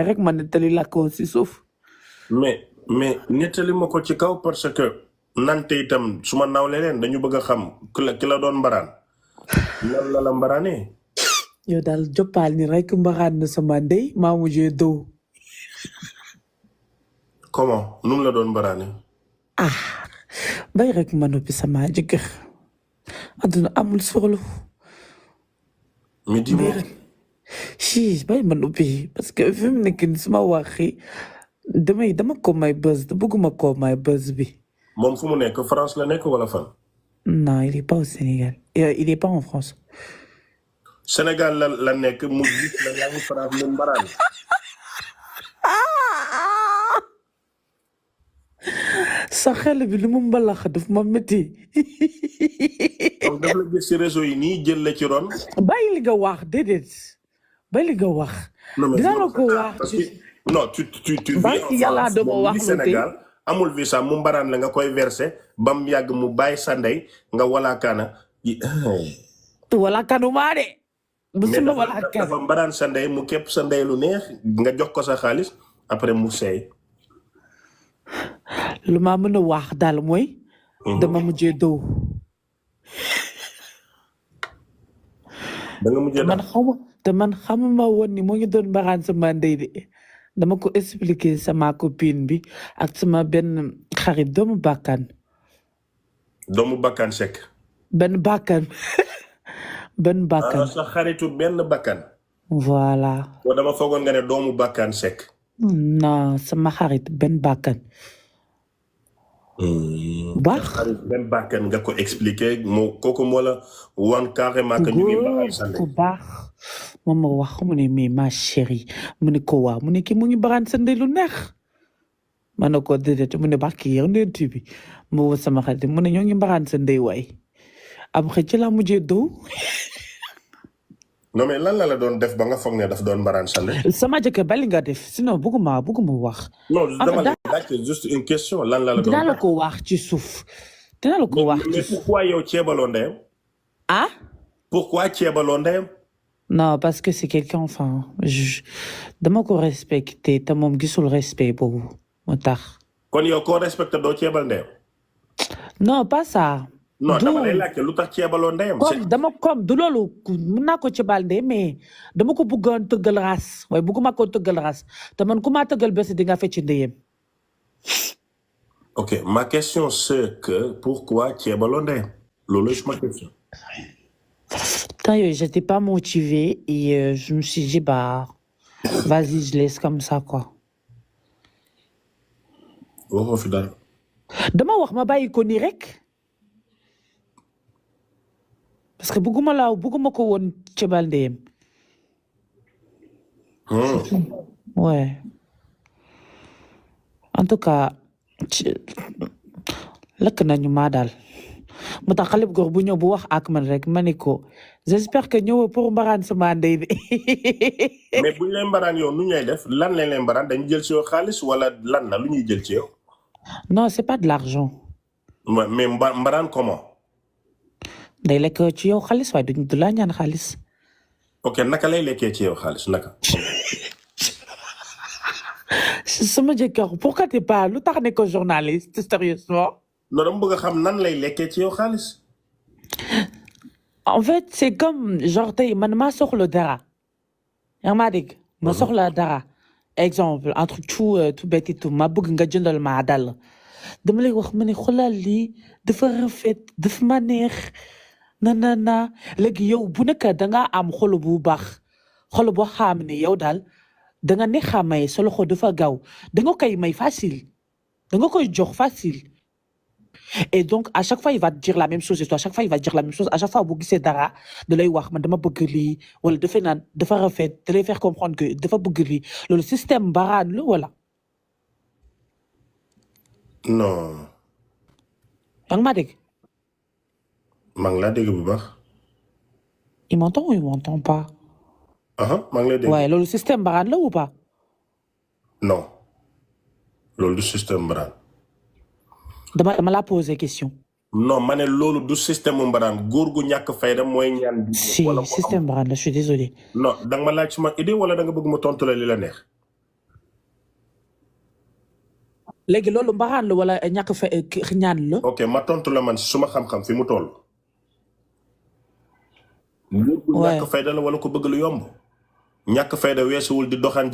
rek ma nettali la ko si suuf. mais nettali ma ko ci kaw parce que nante itam su ma nawle leen dañu bëgg a xam ki la doon mbaraan lan la mbaraanee. yow daal joppaal ni rek mbaraan na sama ndey maa mujjee dow. comment nu mu la doon mbaraane. bay rek ma noppi sama jëkkër àdduna amul solo. mais dis-moi si bay ma noppi parce que fi mu nekk nii suma waxi dama ko may buzz bëgguma ko may buzz bi. moom fu mu nekk France la nekk wala fan. non il est pas au Sénégal il est pas en France. Sénégal la nekk mu gis la yaa ngi France mu mbaraan. sa xel bi lu mu mbalax daf ma métti. donc daf la gis ci réseau yi nii jël la ci ron. bàyyi li nga wax déedéet bàyyi li nga wax. dinaa la ko wax non tu vis en France moom li Sénégal amul visa mu mbaraan la nga koy versé ba mu yàgg mu bàyyi sa ndey nga walaakaana. walaakaanu maa de. mais dafa mbaraan sa ndey mu képp sa ndey lu neex nga jox ko sa xaalis après mu seey. lu ma mën a wax daal mooy. dama mujjee dow. da nga mujjee dow te man xamuma woon ni moo ngi doon mbaraan sama ndey de dama ko expliquer sama copine bi ak sama benn xarit doomu bakkan. doomu bakkan Seck. benn bakkan. benn bakkan. sa xaritu benn bakkan. voilà. waaw dama foogoon nga ne doomu bakkan Seck. non sama xarit benn bakkan. baax xarit benn bakkan nga ko expliquer moo kooku moo la wan carrément que ñu ngi mbaraan sa ndey. ku baax moom ma wax mu ne mais ma chérie mu ne ko waaw mu ne kii mu ngi mbaraan sa ndey lu neex. ma ne ko déedéet mu ne baax kii yow ndey bi mu woo sama xarit mu ne ñoo ngi mbaraan sa ndey waay après ci la mujjee dow. non mais lan la doon def ba nga foog ne daf doon mbaraan sa ndey. sama jëkkër bali nga def sinon bëgguma wax. non dama la laajte juste une question lan la doon. dinaa la ko wax ci suuf. dinaa la ko wax ci mais suuf. pourquoi yow ceebaloo ndeyam. pourquoi ceebaloo ndeyam. non parce que c'est quelqu'un enfin dama ko respecté te moom gisul respect boobu moo tax. kon yow koo respecté doo ceebal ndeyam. non pas ça. non dama lay laajte lu tax ceebaloo ndeyam. comme du loolu mën naa ko ceebal ndey mais dama ko bëggoon tëggal raas waaye bëgguma ko tëggal raas te man ku ma tëggal bés di nga fecc ndeyam. ok ma question c'est que pourquoi ceebaloo ndeyam loolu c'est ma question. J'étais pas motivée et je me suis dit bah vas-y je laisse comme ça quoi. waxoo fi dara. dama wax ma bàyyi ko nii rek. parce que bëgguma ko woon ceebal ndeyam. ouais en tout cas lakk nañu maa daal mu tax xale bu góor bu ñëw bu wax ak man rek ma ne ko j'espère que ñëw pour mbaraan sama ndey de. mais buñ lay mbaraan yow nu ñuy def lan lañ lay mbaraan dañu jël ci yow xaalis wala lan la lu ñuy jël ci yow. non c'est pas de l'argent. mais mbaraan comment. day lekk ci yow xaalis waaye du la ñaan xaalis. ok naka lay lekkee ci yow xaalis naka. sama jëkkër pourquoi t'es pas lu tax ne ko journaliste sérieusement. non dama bëgg a xam nan lay lekkee ci yow xaalis. en fait c'est comme genre tey man maa soxla dara. yaa ngi maa dégg. ma soxla dara. exemple entre tout bête et tout ma bëgg nga jëndal ma dal. dama lay wax ma ne xoolal lii dafa rafet dafa ma neex. na léegi yow bu nekk danga am xol bu baax xol boo xam ne yow daal danga neex a may sa loxo dafa gaaw danga koy may facile danga koy jox facile et donc à chaque fois il va te dire la même chose et toi à chaque fois il va te dire la même chose à chaque fois bu gisee dara da lay wax man dama bëgg lii wala dafay naan dafa rafet da lay faire comprendre que dafa bëgg lii loolu système mbaraan la wala. non. yaa ngi maa dégg. maa ngi laa dégg bu baax. il m'entend ou il m'entend pas. maa ngi lay dégg. waaye loolu système mbaraan la ou pas. non loolu du système mbaraan. dama la poser question. non ma ne loolu du système mbaraan góor gu ñàkk fayda mooy ñaan. si système mbaraan la je suis désolé. non danga ma laaj suma idée wala danga bëgg ma tontu la li la neex. léegi loolu mbaxaan la wala ñàkk fe ñaan la. ok ma tontu la man suma xam-xam fi mu toll. Ouais. ñàkk fayda la wala ko bëgg lu yomb. ñàkk fayda weesuwul di doxaan